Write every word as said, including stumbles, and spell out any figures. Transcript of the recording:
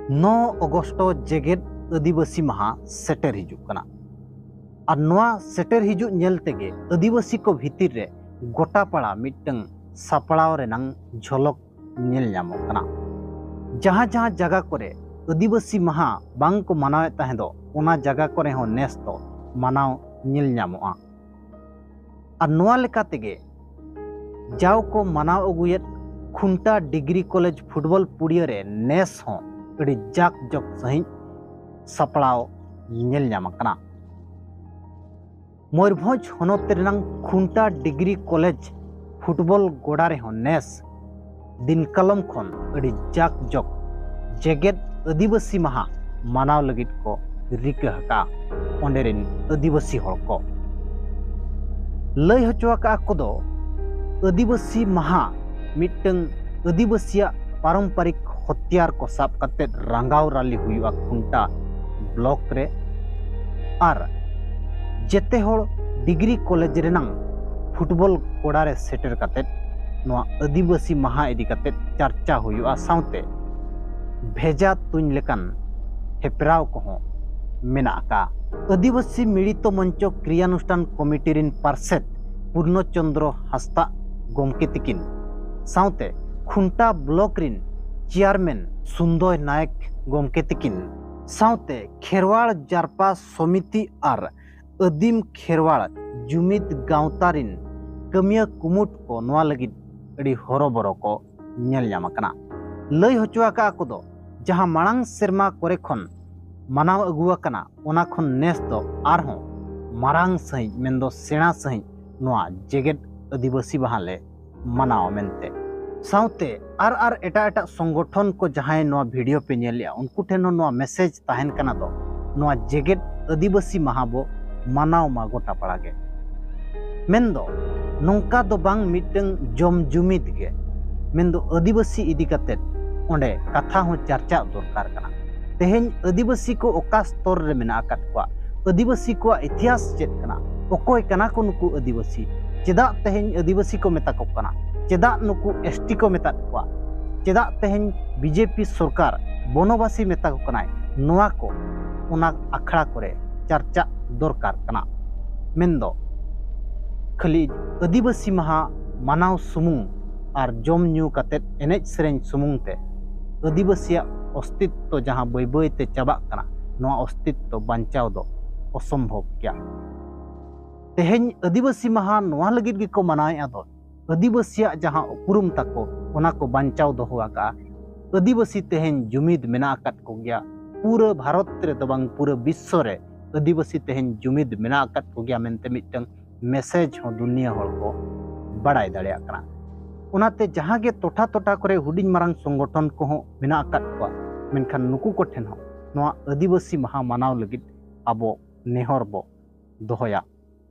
ᱱᱚ August ᱡᱮᱜᱮᱛ ᱟᱹᱫᱤᱵᱟᱹᱥᱤ ᱢᱟᱦᱟ ᱥᱮᱴᱮᱨ ᱦᱤᱡᱩᱜ ᱠᱟᱱᱟ᱾ ᱟᱨ ᱱᱚᱣᱟ ᱥᱮᱴᱮᱨ ᱦᱤᱡᱩᱜ ᱧᱮᱞ ᱛᱮᱜᱮ ᱟᱹᱫᱤᱵᱟᱹᱥᱤ ᱠᱚ ᱵᱷᱤᱛᱤᱨ ᱨᱮ ᱜᱚᱴᱟ ᱯᱟᱲᱟ ᱢᱤᱫᱴᱟᱝ ᱥᱟᱯᱲᱟᱣ ᱨᱮᱱᱟᱝ ᱡᱷᱚᱞᱚᱠ ᱧᱮᱞ ᱧᱟᱢᱚᱜ ᱠᱟᱱᱟ᱾ ᱡᱟᱦᱟᱸ ᱡᱟᱦᱟᱸ ᱡᱟᱭᱜᱟ ᱠᱚᱨᱮ ᱟᱹᱫᱤᱵᱟᱹᱥᱤ ᱢᱟᱦᱟ ᱵᱟᱝ ᱠᱚ ᱢᱟᱱᱟᱣᱮᱫ ᱛᱟᱦᱮᱸ ᱫᱚ, ᱚᱱᱟ ᱡᱟᱭᱜᱟ ᱠᱚᱨᱮ ᱦᱚᱸ ᱱᱮᱥ ᱫᱚ ᱢᱟᱱᱟᱣ ᱧᱮᱞ ᱧᱟᱢᱚᱜᱼᱟ᱾ ᱟᱨ ᱱᱚᱣᱟ ᱞᱮᱠᱟ ᱛᱮᱜᱮ ᱡᱟᱣ ᱠᱚ ᱢᱟᱱᱟᱣ ᱟᱹᱜᱩᱭᱮᱫ ᱠᱷᱩᱱᱴᱟ ᱰᱤᱜᱽᱨᱤ ᱠᱚᱞᱮᱡᱽ ᱯᱷᱩᱴᱵᱚᱞ ᱯᱩᱲᱤᱭᱟᱹ ᱨᱮ ᱱᱮᱥ ᱦᱚᱸ ᱟᱹᱰᱤ ᱡᱟᱠ ᱡᱚᱠ ᱥᱟᱺᱦᱤᱡ ᱥᱟᱯᱲᱟᱣ ᱧᱮᱞ ᱧᱟᱢ ᱟᱠᱟᱱᱟ᱾ ᱢᱚᱭᱩᱨᱵᱷᱚᱸᱡᱽ ᱦᱚᱱᱚᱛ ᱨᱮᱱᱟᱝ ᱠᱷᱩᱱᱴᱟ ᱰᱤᱜᱽᱨᱤ ᱠᱚᱞᱮᱡᱽ ᱯᱷᱩᱴᱵᱚᱞ ᱜᱚᱰᱟ ᱨᱮᱦᱚᱸ ᱱᱮᱥ ᱫᱤᱱᱠᱟᱞᱚᱢ ᱠᱷᱚᱱ ᱟᱹᱰᱤ ᱡᱟᱠ ᱡᱚᱠ ᱡᱮᱜᱮᱛ ᱟᱹᱫᱤᱵᱟᱹᱥᱤ ᱢᱟᱦᱟ ᱢᱟᱱᱟᱣ ᱞᱟᱹᱜᱤᱫ ᱠᱚ ᱨᱤᱠᱟᱹ ᱟᱠᱟᱫᱼᱟ ᱚᱸᱰᱮ ᱨᱮᱱ ᱟᱹᱫᱤᱵᱟᱹᱥᱤ ᱦᱚᱲ ᱠᱚ᱾ ᱞᱟᱹᱭ ᱦᱚᱪᱚ ᱟᱠᱟᱫᱼᱟ ᱠᱚ ᱫᱚ ᱟᱹᱫᱤᱵᱟᱹᱥᱤ ᱢᱟᱦᱟ ᱢᱤᱫᱴᱟᱝ ᱟᱹᱫᱤᱵᱟᱹᱥᱤᱭᱟᱜ ᱯᱟᱨᱚᱢᱯᱟᱨᱤᱠ ᱦᱚᱛᱤᱭᱟᱨ ᱠᱚ ᱥᱟᱵ ᱠᱟᱛᱮ ᱨᱟᱸᱜᱟᱣ ᱨᱟᱞᱤ ᱦᱩᱭᱩᱜᱼᱟ ᱠᱷᱩᱱᱴᱟ ᱵᱞᱚᱠ ᱨᱮ᱾ ᱟᱨ ᱡᱮᱛᱮ ᱦᱚᱲ ᱰᱤᱜᱽᱨᱤ ᱠᱚᱞᱮᱡᱽ ᱨᱮᱱᱟᱝ ᱯᱷᱩᱴᱵᱚᱞ ᱜᱚᱰᱟ ᱨᱮ ᱥᱮᱴᱮᱨ ᱠᱟᱛᱮ ᱱᱚᱣᱟ ᱟᱹᱫᱤᱵᱟᱹᱥᱤ ᱢᱟᱦᱟ ᱤᱫᱤ ᱠᱟᱛᱮ ᱪᱟᱨᱪᱟ ᱦᱩᱭᱩᱜᱼᱟ, ᱥᱟᱶᱛᱮ ᱵᱷᱮᱡᱟ ᱛᱩᱧ ᱞᱮᱠᱟᱱ ᱦᱮᱯᱨᱟᱣ ᱠᱚᱦᱚᱸ ᱢᱮᱱᱟᱜ ᱟᱠᱟᱫᱼᱟ᱾ ᱟᱹᱫᱤᱵᱟᱹᱥᱤ ᱢᱤᱲᱤᱛᱚ ᱢᱚᱧᱪᱚ ᱠᱨᱤᱭᱟᱱᱩᱥᱴᱷᱟᱱ ᱠᱚᱢᱤᱴᱤ ᱨᱤᱱ ᱯᱟᱨᱥᱮᱛ ᱯᱩᱨᱱᱚ ᱪᱚᱱᱫᱨᱚ ᱦᱟᱸᱥᱫᱟᱜ ᱜᱚᱢᱠᱮ ᱛᱤᱠᱤᱱ ᱥᱟᱶᱛᱮ ᱠᱷᱩᱱᱴᱟ ᱵᱞᱚᱠ ᱨᱤᱱ ᱪᱮᱭᱟᱨᱢᱮᱱ ᱥᱩᱱᱫᱚᱭ ᱱᱟᱭᱮᱠ ᱜᱚᱢᱠᱮ ᱛᱤᱠᱤᱱ ᱥᱟᱶᱛᱮ ᱠᱷᱮᱨᱣᱟᱲ ᱡᱟᱨᱯᱟ ᱥᱚᱢᱤᱛᱤ ᱟᱨ ᱟᱹᱫᱤᱢ ᱠᱷᱮᱨᱣᱟᱲ ᱡᱩᱢᱤᱫ ᱜᱟᱶᱛᱟ ᱨᱤᱱ ᱠᱟᱹᱢᱤᱭᱟᱹ ᱠᱩᱢᱩᱴ ᱠᱚ ᱱᱚᱣᱟ ᱞᱟᱹᱜᱤᱫ ᱟᱹᱰᱤ ᱦᱚᱨᱚᱵᱚᱨᱚ ᱠᱚ ᱧᱮᱞ ᱧᱟᱢ ᱟᱠᱟᱱᱟ᱾ ᱞᱟᱹᱭ ᱦᱚᱪᱚ ᱟᱠᱟᱫ ᱠᱚ ᱫᱚ ᱡᱟᱦᱟᱸ ᱢᱟᱲᱟᱝ ᱥᱮᱨᱢᱟ ᱠᱚᱨᱮ ᱠᱷᱚᱱ ᱢᱟᱱᱟᱣ ᱟᱹᱜᱩ ᱟᱠᱟᱱᱟ, ᱚᱱᱟ ᱠᱷᱚᱱ ᱱᱮᱥ ᱫᱚ ᱟᱨᱦᱚᱸ ᱢᱟᱨᱟᱝ ᱥᱟᱺᱦᱤᱡ, ᱢᱮᱱᱫᱚ ᱥᱮᱬᱟ ᱥᱟᱺᱦᱤᱡ ᱱᱚᱣᱟ ᱡᱮᱜᱮᱛ ᱟᱹᱫᱤᱵᱟᱹᱥᱤ ᱢᱟᱦᱟ ᱞᱮ ᱢᱟᱱᱟᱣᱟ ᱢᱮᱱᱛᱮ᱾ ᱥᱟᱶᱛᱮ ᱟᱨ ᱟᱨ ᱮᱴᱟᱜ ᱮᱴᱟᱜ ᱥᱚᱝᱜᱚᱴᱷᱚᱱ ᱠᱚ ᱡᱟᱦᱟᱸᱭ ᱱᱚᱣᱟ ᱵᱷᱤᱰᱤᱭᱳ ᱯᱮ ᱧᱮᱞᱮᱜᱼᱟ, ᱩᱱᱠᱩ ᱴᱷᱮᱱ ᱦᱚᱸ ᱱᱚᱣᱟ ᱢᱮᱥᱮᱡᱽ ᱛᱟᱦᱮᱱ ᱠᱟᱱᱟ ᱫᱚ, ᱱᱚᱣᱟ ᱡᱮᱜᱮᱛ ᱟᱹᱫᱤᱵᱟᱹᱥᱤ ᱢᱟᱦᱟ ᱵᱚ ᱢᱟᱱᱟᱣ ᱢᱟ ᱜᱚᱴᱟ ᱯᱟᱲᱟ ᱜᱮ᱾ ᱢᱮᱱᱫᱚ ᱱᱚᱝᱠᱟ ᱫᱚ ᱵᱟᱝ ᱢᱤᱫᱴᱟᱝ ᱡᱚᱢ ᱡᱩᱢᱤᱫ ᱜᱮ, ᱢᱮᱱᱫᱚ ᱟᱹᱫᱤᱵᱟᱹᱥᱤ ᱤᱫᱤ ᱠᱟᱛᱮᱫ ᱚᱸᱰᱮ ᱠᱟᱛᱷᱟ ᱦᱚᱸ ᱪᱟᱨᱪᱟᱜ ᱫᱚᱨᱠᱟᱨ ᱠᱟᱱᱟ᱾ ᱛᱮᱦᱮᱧ ᱟᱹᱫᱤᱵᱟᱹᱥᱤ ᱠᱚ ᱚᱠᱟ ᱥᱛᱚᱨ ᱨᱮ ᱢᱮᱱᱟᱜ ᱟᱠᱟᱫ ᱠᱚᱣᱟ, ᱟᱹᱫᱤᱵᱟᱹᱥᱤ ᱠᱚᱣᱟᱜ ᱤᱛᱤᱦᱟᱥ ᱪᱮᱫ ᱠᱟᱱᱟ, ᱚᱠᱚᱭ ᱠᱟᱱᱟ ᱠᱚ ᱱᱩᱠᱩ ᱟᱹᱫᱤᱵᱟᱹᱥᱤ, ᱪᱮᱫᱟᱜ ᱛᱮᱦᱮᱧ ᱟᱹᱫᱤᱵᱟᱹᱥᱤ ᱠᱚ ᱢᱮᱛᱟ ᱠᱚ ᱠᱟᱱᱟ, ᱪᱮᱫᱟᱜ ᱱᱩᱠᱩ ᱮᱥ ᱴᱤ ᱠᱚ ᱢᱮᱛᱟᱫ ᱠᱚᱣᱟ, ᱪᱮᱫᱟᱜ ᱛᱮᱦᱮᱧ ᱵᱤ ᱡᱮ ᱯᱤ ᱥᱚᱨᱠᱟᱨ ᱵᱚᱱᱚᱵᱟᱥᱤ ᱢᱮᱛᱟ ᱠᱚ ᱠᱟᱱᱟᱭ, ᱱᱚᱣᱟ ᱠᱚ ᱚᱱᱟ ᱟᱠᱷᱲᱟ ᱠᱚᱨᱮ ᱪᱟᱨᱪᱟᱜ ᱫᱚᱨᱠᱟᱨ ᱠᱟᱱᱟ᱾ ᱢᱮᱱᱫᱚ ᱠᱷᱟᱹᱞᱤ ᱟᱹᱫᱤᱵᱟᱹᱥᱤ ᱢᱟᱦᱟ ᱢᱟᱱᱟᱣ ᱥᱩᱢᱩᱝ ᱟᱨ ᱡᱚᱢ ᱧᱩ ᱠᱟᱛᱮᱫ ᱮᱱᱮᱡ ᱥᱮᱨᱮᱧ ᱥᱩᱢᱩᱝ ᱛᱮ ᱟᱹᱫᱤᱵᱟᱹᱥᱤᱭᱟᱜ ᱚᱥᱛᱤᱛᱛᱚ ᱡᱟᱦᱟᱸ ᱵᱟᱹᱭ ᱵᱟᱹᱭ ᱛᱮ ᱪᱟᱵᱟᱜ ᱠᱟᱱᱟ, ᱱᱚᱣᱟ ᱚᱥᱛᱤᱛᱛᱚ ᱵᱟᱧᱪᱟᱣ ᱫᱚ ᱚᱥᱚᱢᱵᱷᱚᱵ ᱜᱮᱭᱟ᱾ ᱛᱮᱦᱮᱧ ᱟᱹᱫᱤᱵᱟᱹᱥᱤ ᱢᱟᱦᱟ ᱱᱚᱣᱟ ᱞᱟᱹᱜᱤᱫ ᱜᱮᱠᱚ ᱢᱟᱱᱟᱣᱮᱫᱼᱟ ᱫᱚ, ᱟᱹᱫᱤᱵᱟᱹᱥᱤᱭᱟᱜ ᱡᱟᱦᱟᱸ ᱩᱯᱨᱩᱢ ᱛᱟᱠᱚ, ᱚᱱᱟ ᱠᱚ ᱵᱟᱧᱪᱟᱣ ᱫᱚᱦᱚ ᱟᱠᱟᱫᱼᱟ᱾ ᱟᱹᱫᱤᱵᱟᱹᱥᱤ ᱛᱮᱦᱮᱧ ᱡᱩᱢᱤᱫ ᱢᱮᱱᱟᱜ ᱟᱠᱟᱫ ᱠᱚᱜᱮᱭᱟ᱾ ᱯᱩᱨᱟᱹ ᱵᱷᱟᱨᱚᱛ ᱨᱮᱫᱚ ᱵᱟᱝ, ᱯᱩᱨᱟᱹ ᱵᱤᱥᱥᱚ ᱨᱮ ᱟᱹᱫᱤᱵᱟᱹᱥᱤ ᱛᱮᱦᱮᱧ ᱡᱩᱢᱤᱫ ᱢᱮᱱᱟᱜ ᱟᱠᱟᱫ ᱠᱚᱜᱮᱭᱟ ᱢᱮᱱᱛᱮ ᱢᱤᱫᱴᱟᱝ ᱢᱮᱥᱮᱡᱽ ᱦᱚᱸ ᱫᱩᱱᱤᱭᱟᱹ ᱦᱚᱲ ᱠᱚ ᱵᱟᱲᱟᱭ ᱫᱟᱲᱮᱭᱟᱜ ᱠᱟᱱᱟ᱾ ᱚᱱᱟᱛᱮ ᱡᱟᱦᱟᱸ ᱜᱮ ᱴᱚᱴᱷᱟ ᱴᱚᱴᱷᱟ ᱠᱚᱨᱮ ᱦᱩᱰᱤᱧ ᱢᱟᱨᱟᱝ ᱥᱚᱝᱜᱚᱴᱷᱚᱱ ᱠᱚᱦᱚᱸ ᱢᱮᱱᱟᱜ ᱟᱠᱟᱫ ᱠᱚᱣᱟ, ᱢᱮᱱᱠᱷᱟᱱ ᱱᱩᱠᱩ ᱠᱚᱴᱷᱮᱱ ᱦᱚᱸ ᱱᱚᱣᱟ ᱟᱹᱫᱤᱵᱟᱹᱥᱤ ᱢᱟᱦᱟ ᱢᱟᱱᱟᱣ ᱞᱟᱹᱜᱤᱫ ᱟᱵᱚ ᱱᱮᱦᱚᱨ ᱵᱚ ᱫᱚᱦᱚᱭᱟ᱾